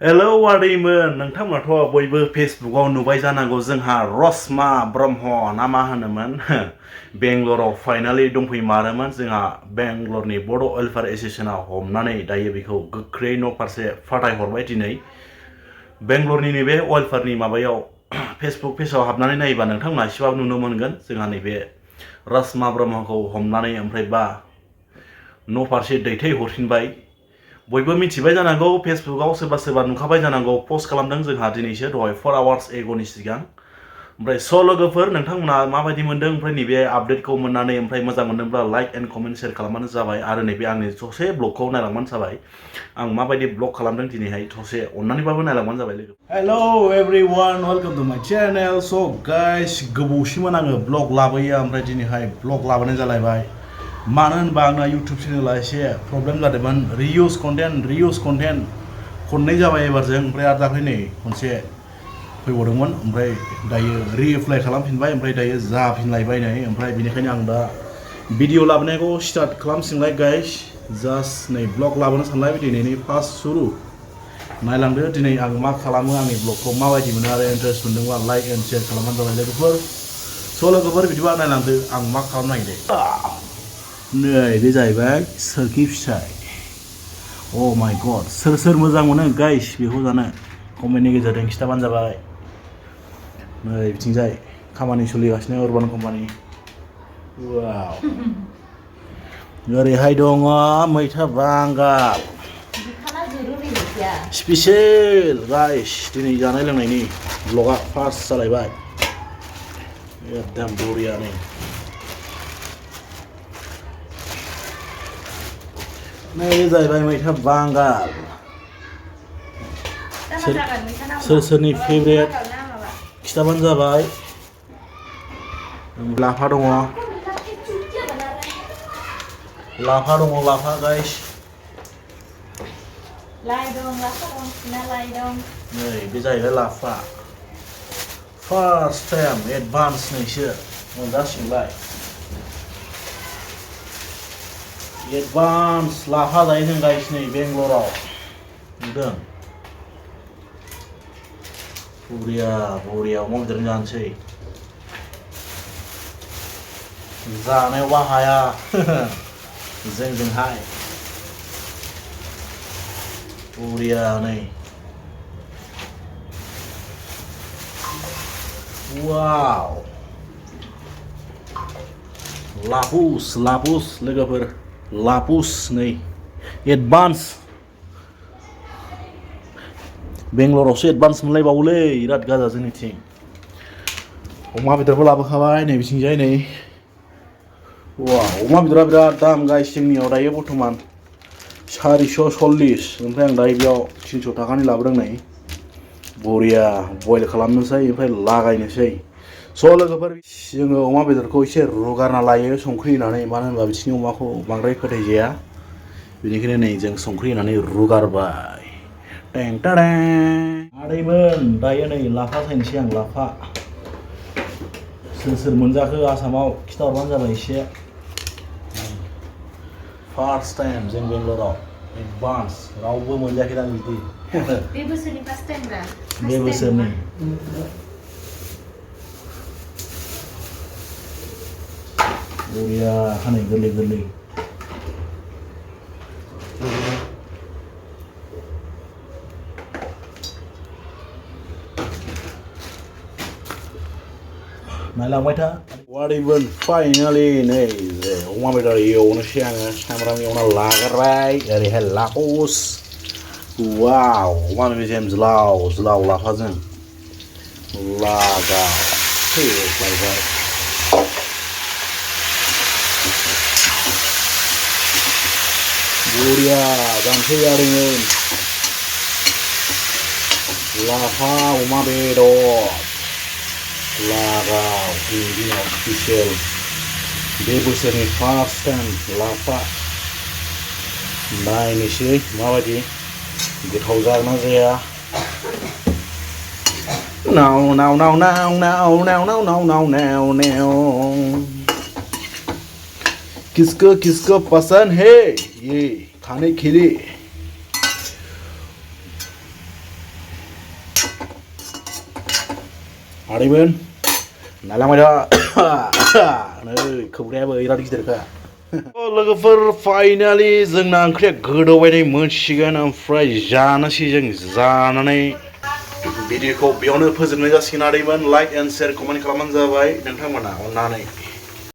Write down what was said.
hello आदैमोन नोंथांमोनाथ' बयबो फेसबुकाव नुबाय जानांगौ जोंहा रसमा ब्रह्म ना मा होनोमोन बेंगलराव फाइनालि दंफैमारोमोन जोंहा बेंगलरनि बड' वेलफेयार एस'सिएशना हमनानै दायो बेखौ गोख्रै न' फारसे फाथायहरबाय दिनै बेंगलरनि नैबे वेलफेयारनि माबायाव फेसबुक पेजाव हाबनानै नायोबा नोंथांमोना एसेबाबो नुनो मोनगोन जोंहा नैबे रसमा ब्रह्मखौ हमनानै ओमफ्राय बा न' फारसे दैथायहरफिनबाय बयबो मिथिबाय जानांगौ फेसबुकाव सोरबा सोरबा नुखाबाय जानांगौ पस्ट खालामदों जोंहा दिनैसो दहाय 4 आवार्स एग'नि सिगां ओमफ्राय स' लोगोफोर नोंथांमोना माबायदि मोनदों ओमफ्राय नैबे आपडेटखौ मोननानै ओमफ्राय मोजां मोनदोंब्ला लाइक एन्ड कमेन्ट शेयार खालामबानो जाबाय आरो नैबे आंनि ससे ब्लगखौ नायलांबानो जाबाय आं माबायदि ब्लग खालामदों दिनैहाय ससे अन्नानैबाबो नायलांबानो जाबाय लोगो हेलौ एभरिवान वेलकाम टु माय चेनेल स' गाइस गोबावसिमोन आङो ब्लग लाबोयो ओमफ्राय दिनैहाय ब्लग लाबोनाय जालायबाय मानो होनबा आंना इउटुब चेनेला एसे प्रब्लेम जादोंमोन रियुज कन्टेन्ट खननै जाबाय एबारजों ओमफ्राय आरो दाख्लै नै खनसे फैबावदोंमोन ओमफ्राय दायो रिएप्लाइ खालामफिनबाय ओमफ्राय दायो जाफिनलायबाय नै ओमफ्राय बेनिखायनो आं दा भिडिअ लाबोनायखौ स्टार्ट खालामसिनलाय गाइस जास्ट नै ब्लग लाबोनो सानलाय दिनैनि फार्स्ट सुरु नायलांदो दिनै आं मा खालामो आंनि ब्लगखौ माबायदि मोनो आरो इन्टारेस्ट मोनदोंबा लाइक एन्ड शेयार खालामबानो जाबाय लोगोफोर स' लोगोफोर बिदिबा नायलांदो आं मा खालामनो नागिरदों नै बे जाहैबाय सोरखि फिथाइ अ माय गड सोर मोजां मोनो गाइस बेखौ जानो कमेन्टनि गेजेरजों खिथाबानो जाबाय नै बिथिंजाय खामानि सोलिगासिनो अर्बान कम्पानि वाव ओरैहाय दङ मैथा बांगाल स्पेसियेल गाइस दिनै जानाय लोंनायनि ब्लगा फार्स्ट जालायबाय एकदम बरियानो नै जाहैबाय मैथा बांगाल सोरनि फेभरेट खिथाबानो जाबाय लाफा दङ लाफा गाइस लाइ दं नै बे जाहैबाय लाफा फार्स्ट टाइम एडभान्स नैसो मोनजासिगोनलाय एडभान्स लाफा जायो जों गाइस नै बेंगलराव नुदों बरिया अमा बेदरजों जानोसै जानायावबा हाया जोंहाय बरिया नै वाव लापुस लोगोफोर लापुस नै एडभान्स बेंगलरावसो एडभान्स मोनलायबावोलै बिराद गाजा जोंनिथिं अमा बेदरबो लाबोखाबाय नै बिथिंजाय नै वाव अमा बेदरा बिराद दाम गाइस जोंनियाव दायो बर्थमान 440 ओमफ्राय आं दायो बेयाव 300 थाखानि लाबोदों नै बरिया बयल खालामनोसै ओमफ्राय लागायनोसै स' लोगोफोर जोङो अमा बेदरखौ एसे रुगारना लायो संख्रि होनानै मानो होनबा बिसिनि अमाखौ बांद्राय फोथायजाया बेनिखायनो नै जों संख्रि होनानै रुगारबाय टें टाडें आदैमोन दायो नै लाफा सायनोसै आं लाफा सोर मोनजाखो आसामाव खिथाहरबानो जाबाय एसे फार्स्ट टाइम जों बेंगलराव एडभान्स रावबो मोनजायाखै दां बिदि बे बोसोरनि फार्स्ट टाइम दा बे बोसोरनि बरिया हानै गोरलै नायलांबाय था वादैमोन फाइनालि नै अमा बेदर एवनोसै आङो सामब्राम एवना लाग्रोबाय ओरैहाय लापुस वाव अमा मेजेम ज्लाव लाफाजों लागाव फैलायबाय बरिया जानोसै आदैमोन लाफा अमा बेदर लागाव दिनाव स्पेसियेल बे बोसोरनि फार्स्ट टाइम लाफा नायनोसै माबायदि गोथाव जागोन ना जाया किसको पसंद है ये खाने के लिए आदैमोन नायलांबाय दा नै खोबग्रायाबो बिराद गिदिरखा लोगोफोर फाइनालि जोंना ओंख्रिया गोदौबाय मोनसिगोन ओमफ्राय जानोसै जों जानानै भिडिअखौ बेयावनो फोजोबनाय जासिगोन आदैमोन लाइक एन्ड शेयार कमेन्ट खालामबानो जाबाय नोंथांमोना अननानै